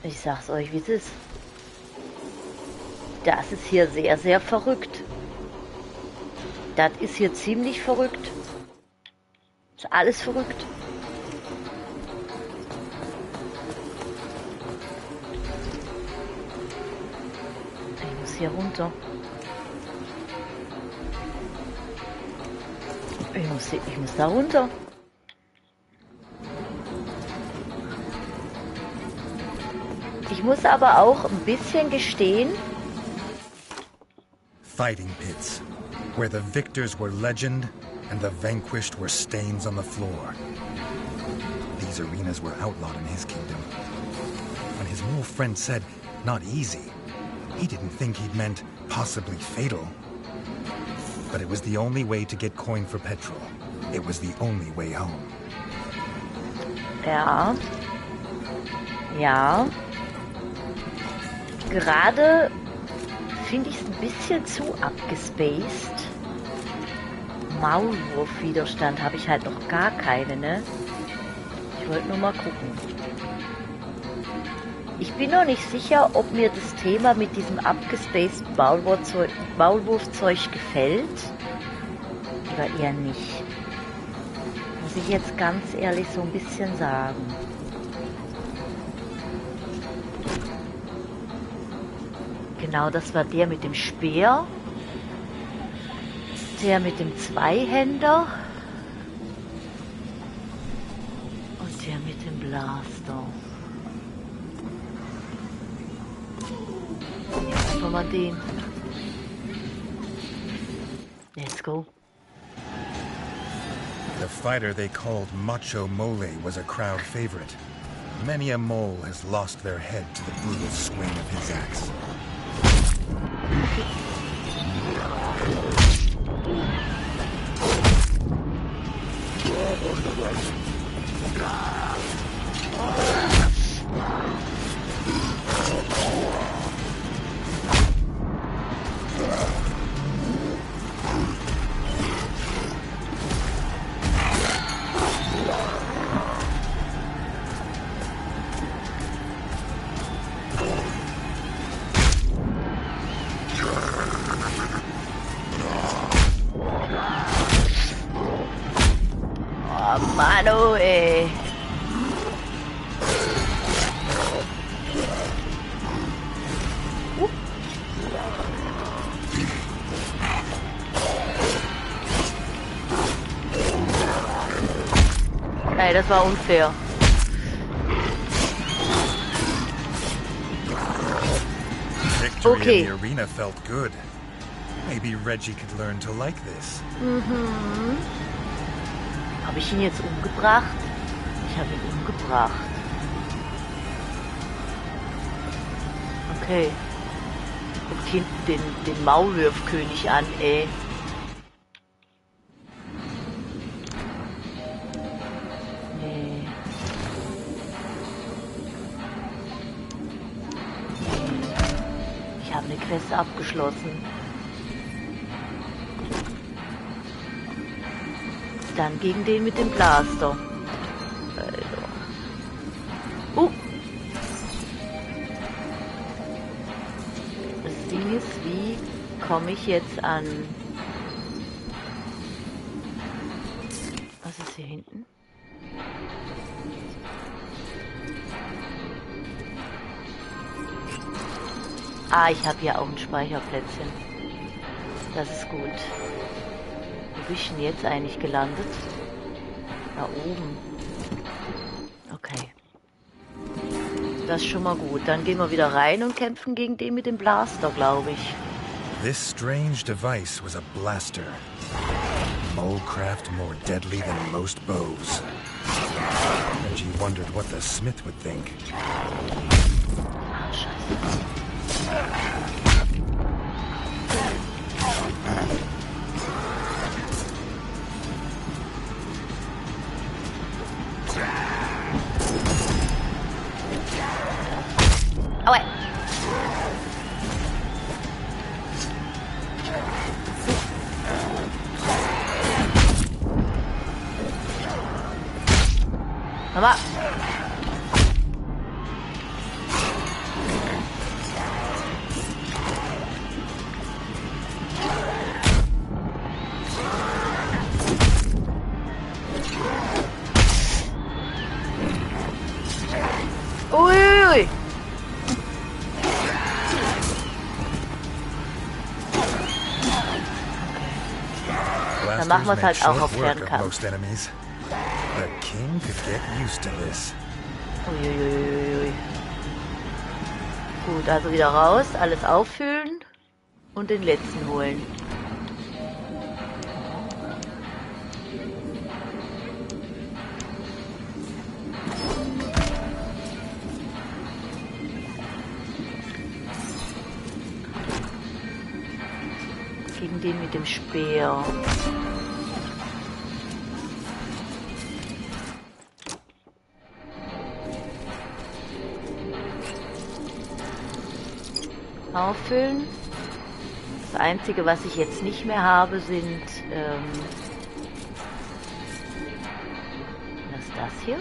Ich sag's euch, wie es ist. Das ist hier sehr, sehr verrückt. Das ist hier ziemlich verrückt. Ist alles verrückt. Ich muss hier runter. Ich muss da runter. Ich muss aber auch ein bisschen gestehen. Fighting pits, where the victors were legend and the vanquished were stains on the floor. These arenas were outlawed in his kingdom. When his mole friend said, not easy, he didn't think he'd meant possibly fatal. But it was the only way to get coin for petrol. It was the only way home. Ja. Ja. Gerade finde ich es ein bisschen zu abgespaced. Maulwurfwiderstand habe ich halt noch gar keine, ne? Ich wollte nur mal gucken. Ich bin noch nicht sicher, ob mir das Thema mit diesem abgespaced Maulwurfzeug gefällt. Oder eher nicht. Muss ich jetzt ganz ehrlich so ein bisschen sagen. Genau, das war der mit dem Speer. Der mit dem Zweihänder. Und der mit dem Blaster. Jetzt einfach mal den. Let's go. The fighter they called Macho Mole was a crowd favorite. Many a mole has lost their head to the brutal swing of his axe. Mano, ey. Ey, das war unfair. Victory Okay. in the arena felt good. Maybe Reggie could learn to like this. Mhm. Habe ich ihn jetzt umgebracht? Ich habe ihn umgebracht. Okay. Guckt hinten den Maulwurfkönig an, ey. Nee. Ich habe eine Quest abgeschlossen. Dann gegen den mit dem Blaster. Also. Das Ding ist, wie komme ich jetzt an... Was ist hier hinten? Ah, ich habe hier auch ein Speicherplätzchen. Das ist gut. Wo bin ich denn jetzt eigentlich gelandet? Da oben. Okay. Das ist schon mal gut. Dann gehen wir wieder rein und kämpfen gegen den mit dem Blaster, glaube ich. This strange device was a blaster. Molecraft more deadly than most bows. And she wondered what the smith would think. Ah, scheiße. Aua. Mama. Ui. Dann machen wir es halt auch auf Fernkampf. The king could get used to this. Uiuiuiui. Gut, also wieder raus, alles auffüllen und den letzten holen. Gegen den mit dem Speer. Auffüllen. Das Einzige, was ich jetzt nicht mehr habe, sind was ist das hier?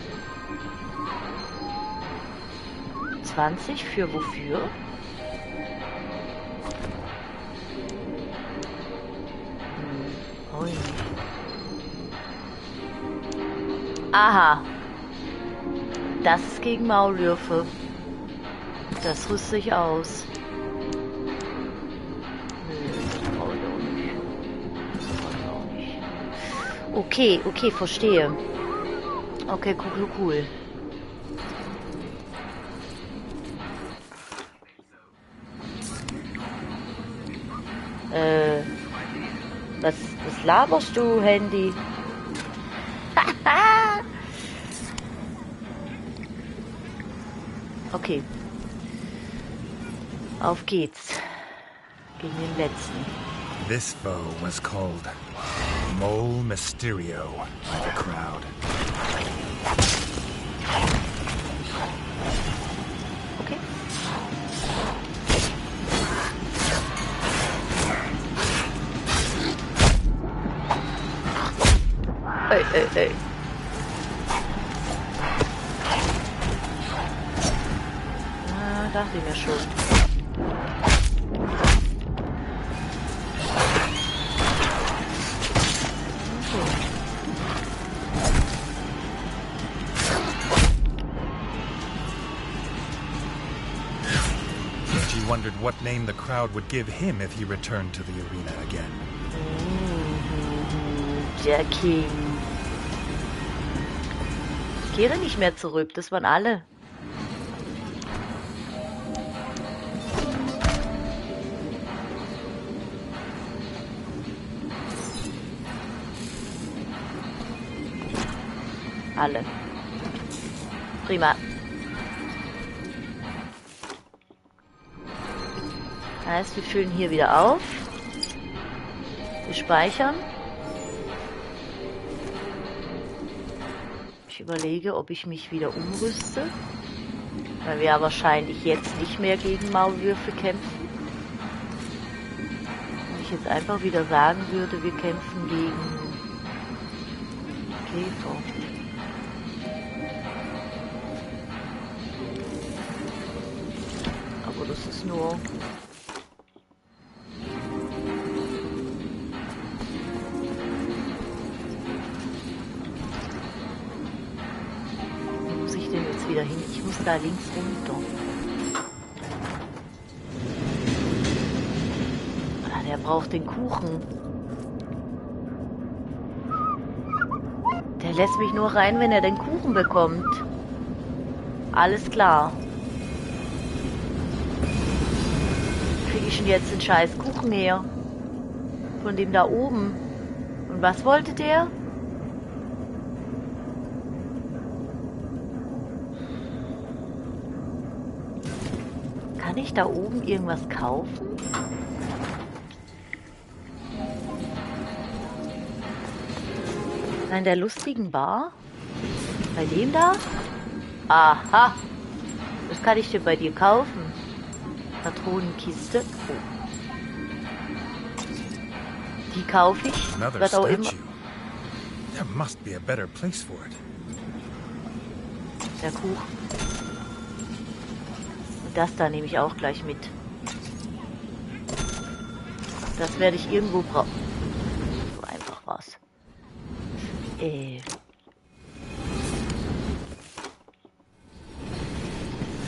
20 für wofür? Ui. Aha. Das ist gegen Maulwürfe. Das rüste ich aus. Okay, okay, verstehe. Okay, cool. Was laberst du, Handy? Okay. Auf geht's. Gegen den letzten. This foe was called Mole Mysterio by the crowd. Okay. Ey. Dachte ich mir schon. She wondered what name the crowd would give him if he returned to the arena again. Der King. Ich kehre nicht mehr zurück, das waren alle. Alle. Prima. Heißt, wir füllen hier wieder auf. Wir speichern. Ich überlege, ob ich mich wieder umrüste. Weil wir ja wahrscheinlich jetzt nicht mehr gegen Maulwürfe kämpfen. Wenn ich jetzt einfach wieder sagen würde, wir kämpfen gegen Käfer. Aber das ist nur... Wo muss ich denn jetzt wieder hin? Ich muss da links runter. Ah, der braucht den Kuchen. Der lässt mich nur rein, wenn er den Kuchen bekommt. Alles klar. Kriege ich denn jetzt den scheiß Kuchen her? Von dem da oben. Und was wollte der? Kann ich da oben irgendwas kaufen? In der lustigen Bar? Bei dem da? Aha! Was kann ich denn bei dir kaufen? Patronenkiste. Oh. Die kaufe ich. Another Was auch immer. statue. There must be a better place for it. Der Kuchen. Und das da nehme ich auch gleich mit. Das werde ich irgendwo brauchen. So einfach was.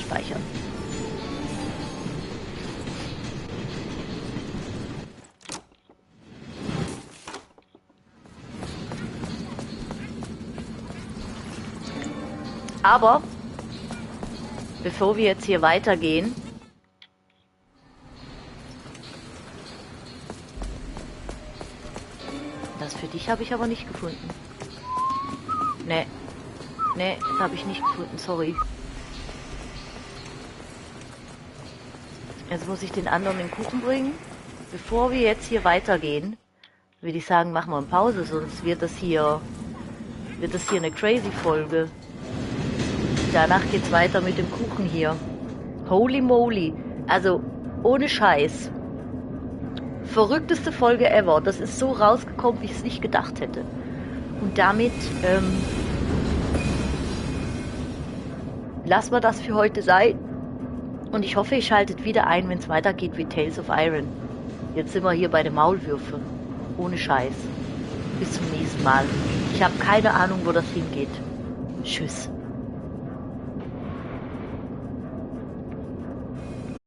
Speichern. Aber bevor wir jetzt hier weitergehen, das für dich habe ich aber nicht gefunden. Nee, das habe ich nicht gefunden, sorry. Jetzt muss ich den anderen den Kuchen bringen. Bevor wir jetzt hier weitergehen, würde ich sagen, machen wir eine Pause, sonst wird das hier eine crazy Folge. Danach geht's weiter mit dem Kuchen hier. Holy moly. Also, ohne Scheiß. Verrückteste Folge ever. Das ist so rausgekommen, wie ich es nicht gedacht hätte. Und damit lassen wir das für heute sein. Und ich hoffe, ihr schaltet wieder ein, wenn es weitergeht wie Tales of Iron. Jetzt sind wir hier bei den Maulwürfen. Ohne Scheiß. Bis zum nächsten Mal. Ich habe keine Ahnung, wo das hingeht. Tschüss.